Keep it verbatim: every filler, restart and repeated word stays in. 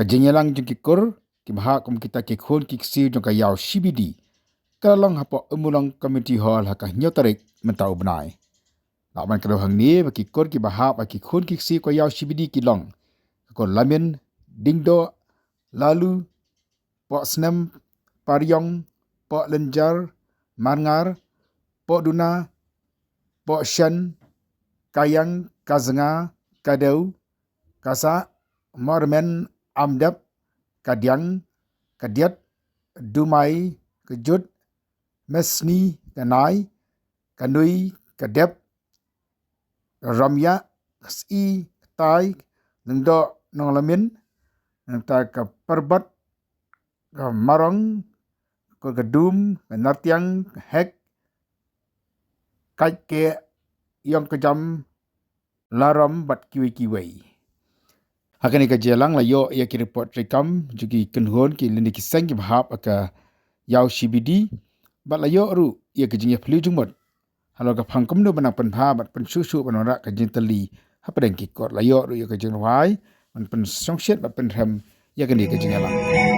Ka jingïalang jong ki kur kiba hap kum kita ki khun ki ksiew jong ka Ïaw C B D ka la long hapoh Ummulong Community Hall ha ka hynñiew tarik mynta u bnai. La ban kdew hangne ba ki kur kiba hap ha ki khun ki ksiew ka Ïaw C B D ki long ka kur Lamin, Diengdoh, Lalu, Pohsnem, Pariong, Pohlenjar, Marngar, Pohduna, Pohshen, Kayang, Kaznga, Kadew, Kasah, Mormen, Amdap, Kadiang, Kadiat, Dumai, Kjut, Mesni, Kanai, Kanui, Kadep, Ramïah, Syiem, Ktai, Lyngdoh, Nonglamin, nangta ka Pyrbat, ka Marong, ka Dum, ka Nartiang, ka Hek, Kaitkeh, Ïongkjam, Larom bad kiwei kiwei. Ha kane ka jingïalang la ïoh ïa ki report treikam jong ki kynhun ki lynti ki seng kiba hap ha ka Ïaw C B D bad la ïoh ruh ïa ka jingïaphylliew jingmut halor ka phang kumno ban nang pynbha bad pynshuh shuh ban wanrah ka jingtylli hapdeng ki kur. La ïoh ruh ïa ka jingrwai ban pynshongshit bad pynrhem ïa kane ka jingïalang.